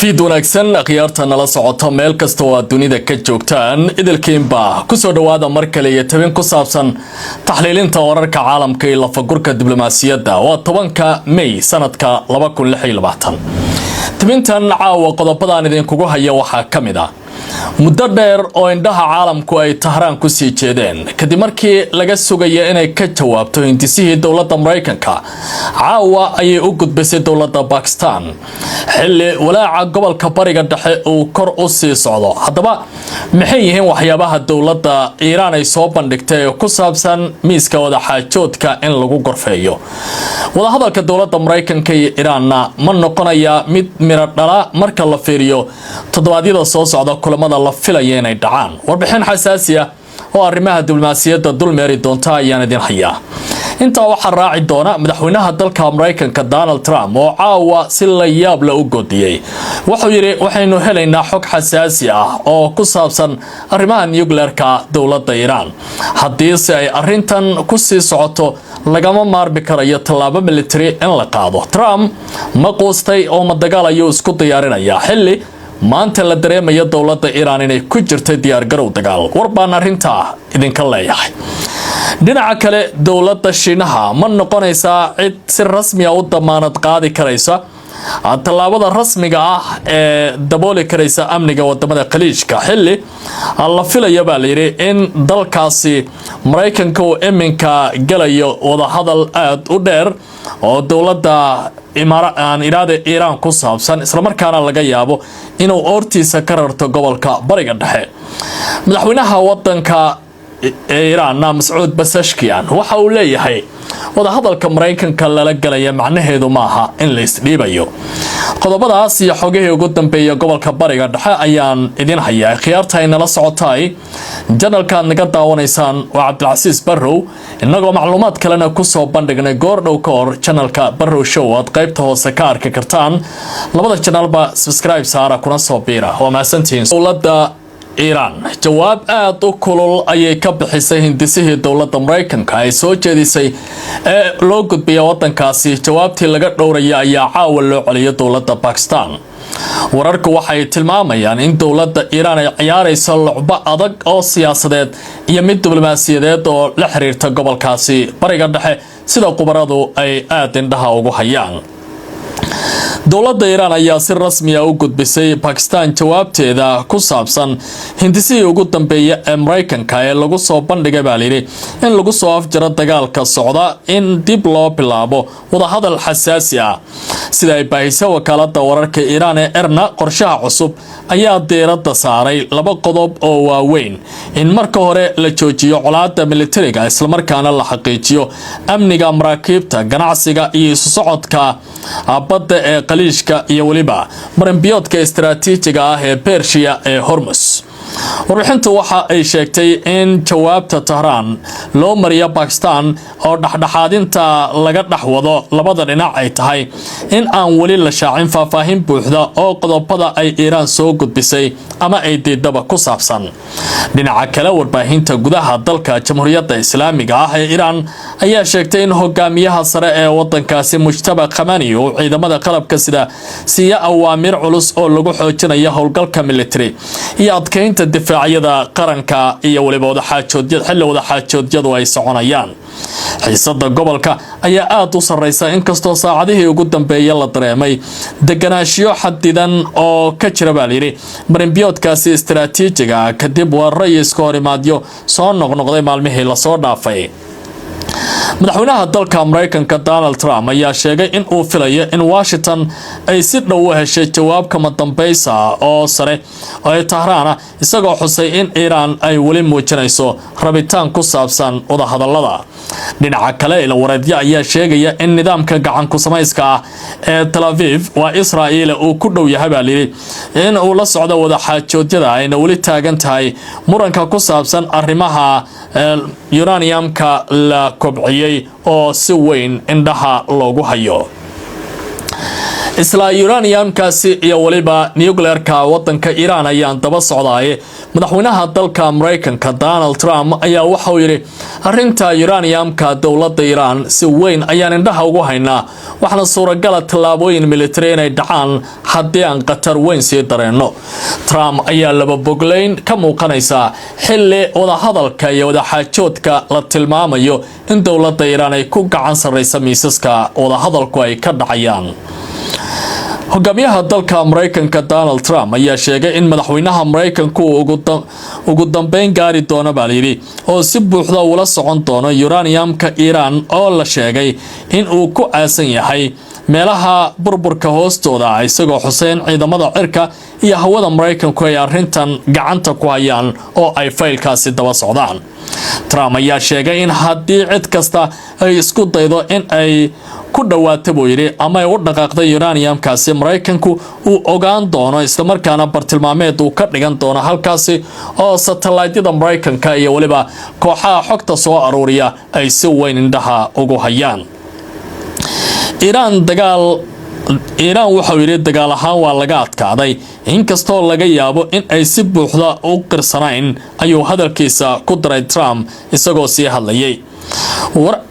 Fiid wanaagsan, akhyaarta nala socota meel kasta oo aad dunida ka joogtaan, idilkiinba kusoo dhowaada mar kale iyo tabin ku saabsan taxliilinta wararka caalamka iyo lafagurka diblomaasiyadda. Waa 10-ka May sanadka. Tabintan caawa qodobadaan idinkugu haya waxaa ka mid ah muddo dheer oo indhaha caalamku ay Tahraan kusii jeedeen kadib markii laga sugaya inay ka jawaabto hindisihii dowladda Maraykanka, caawa ayay u gudbisay dowladda Bakistan, xilli walaaca gobolka Bariga Dhexe uu kor u sii socdo. Haddaba, maxay yihiin waxyaabaha dowladda Iiraan ay soo bandhigtay ee ku saabsan miiska wadaxaajoodka in lagu gorfeeyo? Wadahadalka dowladda Maraykanka iyo Iiraanna ma noqonayaa mid miro dhala marka la fiiriyo toddobaadyada soo socda kulamada la filaya inay dhacaan? Warbixin xasaasi ah oo arrimaha diblomaasiyadda dulmeeri doonta ayaan idin hayaa. Intaa waxaa raaci doona madaxweynaha dalka Maraykanka Donald Trump oo caawa si la yaab la u godiyey. Wuxuu yidhi: "Waxaynu helaynaa xog xasaasi ah oo ku saabsan arrimaha nuclearka dowladda Iiraan. Haddiise ay arrintan ku sii socoto, lagama maarmi karayo tallaabo military in la qaado." Trump ma quustay oo ma dagaal ayuu isku diyaarinayaa, xilli maanta la dareemayo dowladda Iiraan inay ku jirtay diyaargarow dagaal? War baan arrintaa idinka leeyahay. Dhinaca kale, dowladda Shiinaha ma noqonaysaa cid si rasmiya u damaanad qaadi karaysa tallaabada rasmiga ah ee dabooli karaysa amniga wadamada Khaliijka, xilli la filaya baa layidhi in dalkaasi Maraykanka uu iminka galayo wadahadal aada u dheer oo dowladda aan iraada Iiraan ku saabsan, islamarkaana laga yaabo inuu oortiisa ka rarto gobolka Bariga Dhexe? Madaxweynaha wadanka Iiraanna Mascuud Pezeshkian waxa uu leeyahay wadahadalka Maraykanka lala galaya macnaheedu maaha in la isdhiibayo. Qodobadaas iyo xogihii ugu dambeeya gobolka Bariga Dhexe ayaan idin hayaa. Khiyaarta ay nala socotaay, channelkaad naga daawanaysaan waa Cabdilcasiis Barrow, innagoo macluumaad kalena kusoo bandhignay goor dhow ka hor channelka Barrow Show aad qaybta hoose ka arki kartaan. Labada channelba subscribe saara kuna soo biira. Waa mahadsantihiin. Dowladda Iiraan jawaab aada u kulul ayay ka bixisay hindisihii dowladda Maraykanka ay soo jeedisay ee loo gudbiya wadankaasi. Jawaabtii laga dhowraya ayaa caawa loo celiyay dowladda Bakistan. Wararku waxay tilmaamayaan in dowladda Iiraan ay ciyaarayso lucbo adag oo siyaasadeed iyo mid diblomaasiyadeed oo la xiriirta gobolkaasi Bariga Dhexe, sida khubaradu ay aada indhaha ugu hayaan. Dowladda Iiraan ayaa si rasmiya u gudbisay Bakistan jawaabteeda ku saabsan hindisihii ugu dambeeya ee Maraykanka ee lagu soo bandhigay baa layidhi in lagu soo afjaro dagaalka socda, in dib loo bilaabo wadahadal xasaasi ah. Sida ay baahisay wakaalada wararka Iiraan ee Erna, qorshaha cusub ayaa diiradda saaray laba qodob oo waaweyn: in marka hore la joojiyo colaada militariga, islamarkaana la xaqiijiyo amniga maraakiibta ganacsiga iyo isu socodka badda ee Khaliijka iyo weliba marinbiyoodka istaraatiijiga ah ee Bershiya ee Hormus. Warbixintu waxa ay sheegtay in jawaabta Tahraan loo mariyo Bakistan oo dhexdhexaadinta laga dhex wado labada dhinac ay tahay in aan weli la shaacin faahfaahin buuxda oo qodobada ay Iiraan soo gudbisay ama ay diidaba ku saabsan. Dhinaca kale, warbaahinta gudaha dalka Jamhuuriyadda Islaamiga ah ee Iiraan ayaa sheegtay in hogaamiyaha sare ee wadankaasi Mujtaba Khamani uu ciidamada qalabka sida siiya awaamiir culus oo lagu xoojinayo howlgalka military iyo adkeynta difaacyada qaranka iyo weliba wadaxaajoodyada, xilli wadaxaajoodyadu ay soconayaan. Xiisada gobolka ayaa aada u sarreysa, inkastoo saacadihii ugu dambeeya la dareemay deganaanshiyo xadidan oo ka jira baa layidhi marinbiyoodkaasi istaraatiijiga, kadib weeraro iyo iska horimaadyo soo noqnoqday maalmihii lasoo dhaafay. Madaxweynaha dalka Maraykanka Donald Trump ayaa sheegay in uu filayo in Washington ay si dhow u heshay jawaab kama dambaysa oo sare oo ay Tahraan ah, isagoo xusay in Iiraan ay weli muujinayso rabitaan ku saabsan wadahadalada. Dhinaca kale, ilawareedyo ayaa sheegaya in nidaamka gacan ku samayska ah ee Tel Aviv, waa Israa'iil, uu ku dhow yahay baa layidhi in uu la socdo wadaxaajoodyada, ayna weli taagan tahay muranka ku saabsan arrimaha uraniumka la kobciyey oo si weyn indhaha loogu hayo. Isla uraniumkaasi iyo weliba nuclearka wadanka Iiraan ayaan daba socdaaye, madaxweynaha dalka Maraykanka Donald Trump ayaa waxauu yidhi: arrinta uraniumka dowladda Iiraan si weyn ayaan indhaha ugu haynaa, waxaana suuragala tallaabooyin military inay dhacaan haddii aan khatar weyn sii dareenno. Trump ayaa laba bogleyn ka muuqanaysaa xilli wadahadalka iyo wadaxaajoodka la tilmaamayo in dowladda Iiraan ay ku gacan sarraysa miisaska wadahadalku ay ka dhacayaan. Hogaamiyaha dalka Maraykanka Donald Trump ayaa sheegay in madaxweynaha Maraykanku ugu dambeyn gaari doono, baa layidhi, oo si buuxda ula socon doono uraniumka Iiraan oo la sheegay in uu ku aasan yahay meelaha burburka hoostooda ah, isagoo xuseen ciidamada cirka iyo hawada Maraykanku ay arrintan gacanta ku hayaan oo ay faylkaasi daba socdaan. Trump ayaa sheegay in haddii cid kasta ay isku daydo in ay ku dhawaato, buu yidhi, ama ay u dhaqaaqday uraniumkaasi, Maraykanku uu ogaan doono, islamarkaana bartilmaameed uu ka dhigan doono halkaasi oo satellaytyada Maraykanka iyo weliba kooxaha xogta soo aruuriya ay si weyn indhaha ugu hayaan. Iiraan dagaal, Iiraan waxauu yidhi dagaal ahaan waa laga adkaaday, inkastoo laga yaabo in ay si buuxda u qirsanayn, ayuu hadalkiisa ku daray Trump isagoo sii hadlayay.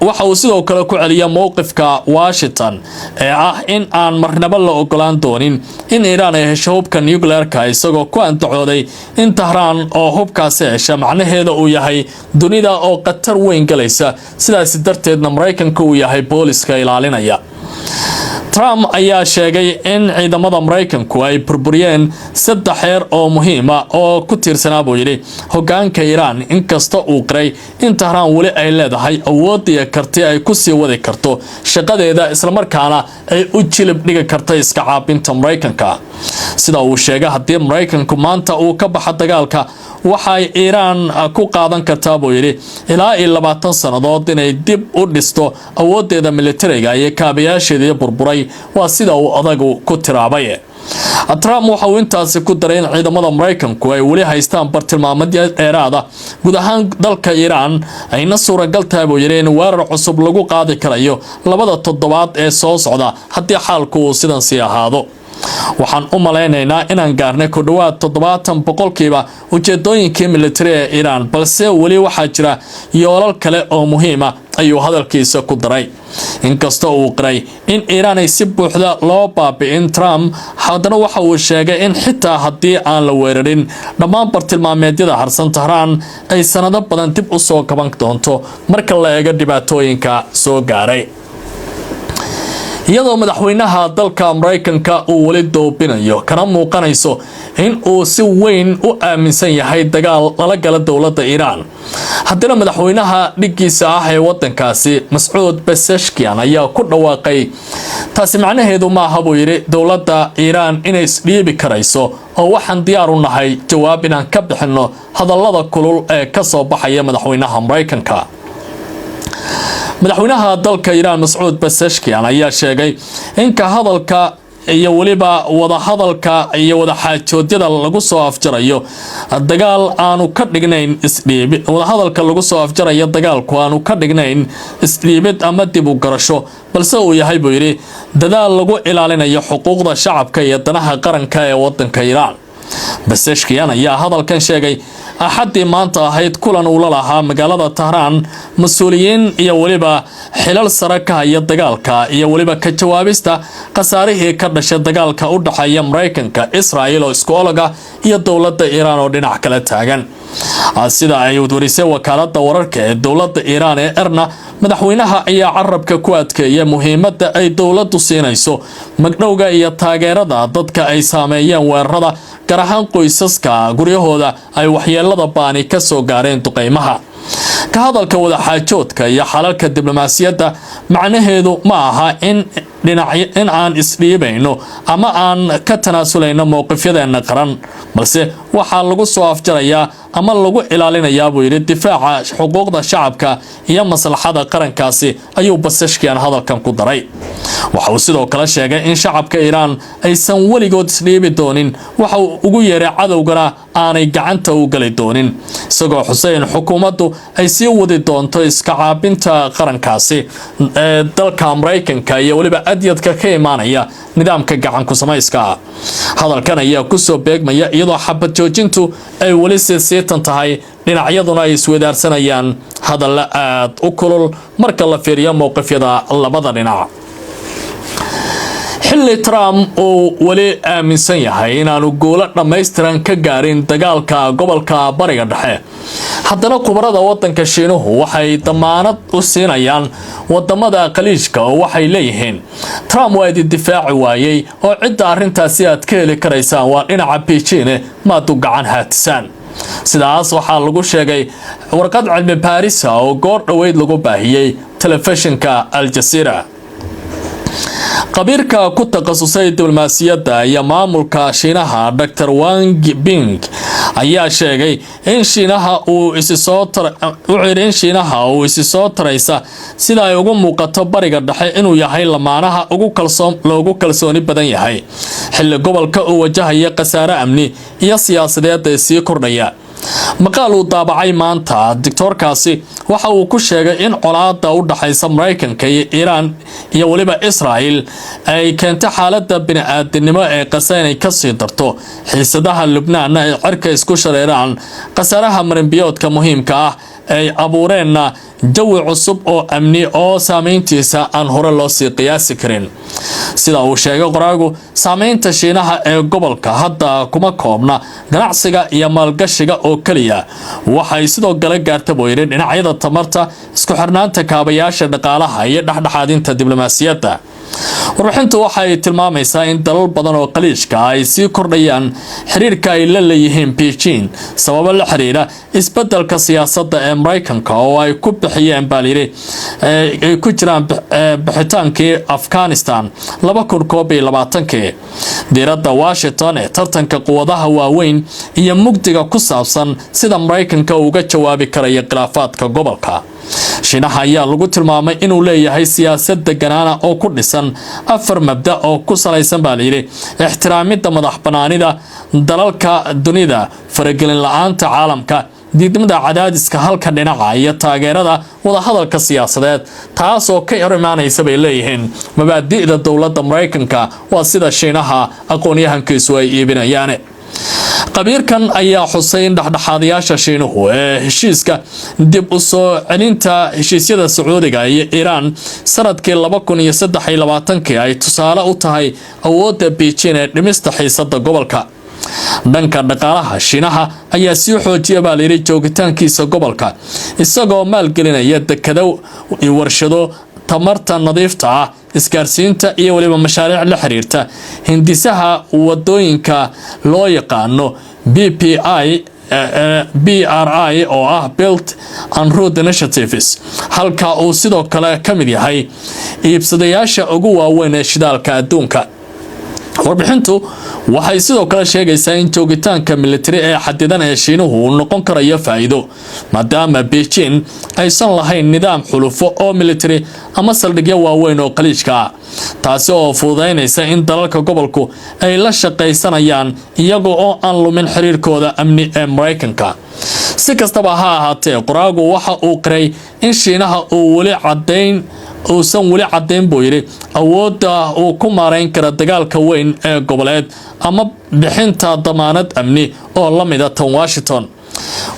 Waxa uu sidoo kale ku celiya mowqifka Washington ee ah in aan marnabo la ogolaan doonin in Iiraan ay hesho hubka nuclearka, isagoo ku andacooday in Tahraan oo hubkaasi hesha macnaheeda uu yahay dunida oo khatar weyn galaysa, sidaasi darteedna Maraykanka uu yahay booliska ilaalinaya. Trump ayaa sheegay in ciidamada Maraykanku ay burburiyeen saddex xeer oo muhiima oo ku tiirsanaa, buu yidhi, hogaanka Iiraan, inkasta uu qiray in Tahraan weli ay leedahay awood iyo karti ay ku sii wadi karto shaqadeeda, islamarkaana ay u jilib dhigi karto iska caabinta Maraykanka. Sida uu sheegay, haddii Maraykanku maanta uu ka baxa dagaalka, waxay Iiraan ku qaadan kartaa, buu yidhi, ilaa iyo 20 sannadood inay dib u dhisto awooddeeda militariga iyo kaabayaasheedii burburay, waa sida uu adagu ku tiraabay. Trump waxa uu intaasi ku daray in ciidamada Maraykanku ay weli haystaan bartilmaameedyo dheeraada guud ahaan dalka Iiraan, ayna suuragal tahay, buu yidhi, in weerar cusub lagu qaadi karayo 2da toddobaad ee soo socda haddii xaalku uu sidan sii ahaado. Waxaan u malaynaynaa inaan gaarnay ku dhowaad 70% ujeedooyinkii militari ee Iiraan, balse weli waxaa jira yoolal kale oo muhiima, ayuu hadalkiisa ku daray. Inkasta uu qiray in Iiraan ay si buuxda loo baabi'in Trump, haddana waxa uu sheegay in xitaa haddii aan la weerarin dhammaan bartilmaameedyada harsan, Tahraan ay sanado badan dib u soo kaban doonto marka la eego dhibaatooyinka soo gaaray. Iyadoo madaxweynaha dalka Maraykanka uu weli doobinayo kana muuqanayso in uu si weyn u aaminsan yahay dagaal lala gala dowladda Iiraan, haddana madaxweynaha dhiggiisa ah ee wadankaasi Mascuud Pezeshkian ayaa ku dhawaaqay: taasi macnaheedu maaha, buu yidhi, dowladda Iiraan inay isdhiibi karayso, oo waxaan diyaar u nahay jawaab inaan ka bixinno hadallada kulul ee ka soo baxaya madaxweynaha Maraykanka. Madaxweynaha dalka Iiraan Mascuud Pezeshkian ayaa sheegay in ka hadalka iyo weliba wadahadalka iyo wadaxaajoodyada lagu soo afjarayo dagaal aanu ka dhignayn isdhiibi, wadahadalka lagu soo afjarayo dagaalku aanu ka dhignayn isdhiibid ama dib u garasho, balse uu yahay, buu yidhi, dadaal lagu ilaalinayo xuquuqda shacabka iyo danaha qaranka ee wadanka Iiraan. Pezeshkian ayaa hadalkan sheegay Axaddii maanta ahayd kulan uu la lahaa magaalada Tahraan mas-uuliyiin iyo weliba xilal sare ka haya dagaalka iyo weliba ka jawaabista khasaarihii ka dhashay dagaalka u dhexeeya Maraykanka, Israel oo isku ologa iyo dowladda Iiraan oo dhinac kale taagan. Sida ay warisay wakaalada wararka ee dowladda Iiraan ee IRNA, madaxweynaha ayaa carabka ku adkeeya muhiimadda ay dowladdu siinayso magdhowga iyo taageerada dadka ay saameeyeen weerarada, gaar ahaan qoysaska guryahooda ay waxyeelada baani ka soo gaareen duqeymaha. Ka hadalka wadaxaajoodka iyo xalalka diblomaasiyadda macnaheedu ma aha in dhinac in aan isdhiibayno ama aan ka tanaasulayno mowqifyadeena qaran, balse waxaa lagu soo afjarayaa ama lagu ilaalinayaa, buu yidhi, difaaca xuquuqda shacabka iyo maslaxada qarankaasi, ayuu Pezeshkian hadalkan ku daray. Waxa uu sidoo kale sheegay in shacabka Iiraan aysan weligood isdhiibi doonin, waxa uu ugu yeeray cadowgana aanay gacanta u gali doonin, isagoo xuseen xukuumaddu ay sii wadi doonto iska caabinta qarankaasi ee dalka Maraykanka iyo weliba adyadka ka imaanaya nidaamka gacanku samayska. Hadalkan ayaa kusoo beegmaya iyadoo xabad joojintu ay weli siisiitan tahay, dhinacyaduna ay isweydaarsanayaan hadalla aad u kulul marka la fiiriyo mowqifyada labada dhinac, xilli Trump uu weli aaminsan yahay inaanu guulo dhammaystiran ka gaarin dagaalka gobolka Bariga Dhexe. Haddana khubarada wadanka Shiinuhu waxay damaanad u siinayaan wadamada Khaliijka oo waxay leeyihiin Trump waa idin difaaci waayey, oo cidda arrintaasi aad ka heli karaysaan waa dhinaca Beijing, maadu gacan haatisaan. Sidaas waxaa lagu sheegay warqad cilmi baarisa oo goor dhoweyd lagu baahiyey telefishinka Al-Jazeera. Khabiirka ku takhasusay diblomaasiyadda iyo maamulka Shiinaha, Dr Wang Bing, ayaa sheegay in Shiinaha uu isi soo in Shiinaha uu isi soo taraysa sida ay ugu muuqato Bariga Dhexe inuu yahay lamaanaha ugu kalsoon loogu kalsooni badan yahay, xilli gobolka uu wajahaya khasaare amni iyo siyaasadeed ee sii kordhaya. Maqaal uu daabacay maanta, doctoorkaasi waxa uu ku sheegay in colaada u dhaxaysa Maraykanka iyo Iiraan iyo weliba Israel ay keento xaalada bini-aadinimo ee Qasa inay kasii darto, xiisadaha Lubnaanna ay cirka isku shareeraan, khasaaraha marinbiyoodka muhiimka ah ay abuureenna jawi cusub oo amni oo saameyntiisa aan hore loo sii qiyaasi karin. Sida uu sheegay qoraagu, saameynta Shiinaha ee gobolka hadda kuma koobna ganacsiga iyo maalgashiga oo keliya, waxay sidoo kale gaarta, buu yidhi, dhinacyada tamarta, isku xirnaanta kaabayaasha dhaqaalaha iyo dhexdhexaadinta diblomaasiyadda. Warbixintu waxay tilmaamaysaa in dalal badan oo Khaliijka ay sii kordhayaan xiriirka ay la leeyihiin Beijing sababo la xiriira isbedelka siyaasadda ee Maraykanka oo ay ku bixiyeen, baa layidhi, ay ku jiraan bixitaankii Afghanistan 2021-kii, diiradda Washington ee tartanka quwadaha waaweyn iyo mugdiga ku saabsan sida Maraykanka uga jawaabi karayo khilaafaadka gobolka. Shiinaha ayaa lagu tilmaamay inuu leeyahay siyaasad deganaana oo ku dhisan afar mabda oo ku salaysan, baa layidhi, ixtiraamidda madax banaanida dalalka dunida, faragelin la-aanta caalamka, diidmada cadaadiska halka dhinaca iyo taageerada wadahadalka siyaasadeed, taasoo ka hor imaanaysa, bay leeyihiin, mabaadi'da dowladda Maraykanka. Waa sida Shiinaha aqoon-yahankiisu ay iibinayaan. Khabiirkan ayaa xusay in dhexdhexaadayaasha Shiinuhu ee heshiiska dib u soo celinta heshiisyada Sacuudiga iyo Iiraan sanadkii 2023-kii ay tusaale u tahay awoodda Beijing ee dhimista xiisada gobolka. Dhanka dhaqaalaha, Shiinaha ayaa sii xoojiya, baa layidhi, joogitaankiisa gobolka, isagoo maalgelinaya dekado, warshado tamarta nadiifta ah, isgaarsiinta iyo weliba mashaariic la xiriirta hindisaha wadooyinka loo yaqaano B P I BRI oo ah Belt and Road Initiatives, halka uu sidoo kale ka mid yahay iibsadayaasha ugu waaweyn ee shidaalka adduunka. Warbixintu waxay sidoo kale sheegaysaa in joogitaanka militari ee xadidan ee Shiinuhu uu noqon karayo faa'iido, maadaama Beijing aysan lahayn nidaam xulufo oo militari ama saldhigyo waaweyn oo Khaliijka ah, taasi oo fududaynaysa in dalalka gobolku ay la shaqaysanayaan iyaga oo aan lumin xiriirkooda amni ee Maraykanka. Si kastaba ha ahaatee, qoraagu waxa uu qiray in Shiinaha uu weli cadayn uusan weli caddayn, buu yidhi, awoodda uu ku maarayn kara dagaalka weyn ee goboleed ama bixinta damaanad amni oo la mida tan Washington.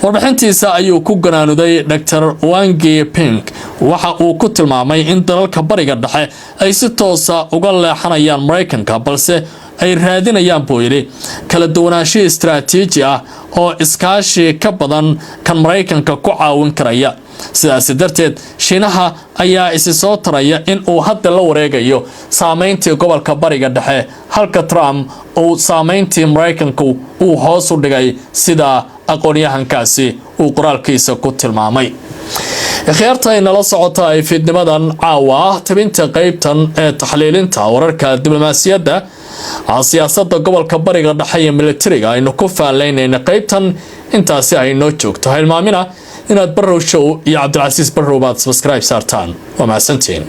Warbixintiisa ayuu ku ganaanuday Dr Wang Ping. Waxa uu ku tilmaamay in dalalka Bariga Dhexe ay si toosa uga leexanayaan Maraykanka, balse ay raadinayaan, buu yidhi, kala duwanaansho istaraatiiji ah oo iskaashi ka badan kan Maraykanka ku caawin karaya. Sidaasi darteed, Shiinaha ayaa isi soo taraya in uu hadda la wareegayo saameyntii gobolka Bariga Dhexe, halka Trump uu saameyntii Maraykanku uu hoos u dhigay, sida aqoon-yahankaasi uu qoraalkiisa ku tilmaamay. Ikhyaarta ay nala socota ay fiidnimadan caawa ah, tabinta qeybtan ee taxliilinta wararka diblomaasiyadda, siyaasadda gobolka Bariga Dhexe iyo militariga aynu ku faalaynayna qeybtan intaasi ay noo joogto. Hilmaamina inaad Barrow Show iyo Cabdilcasiis Barrow baad subscribe saartaan. Waa mahadsantiin.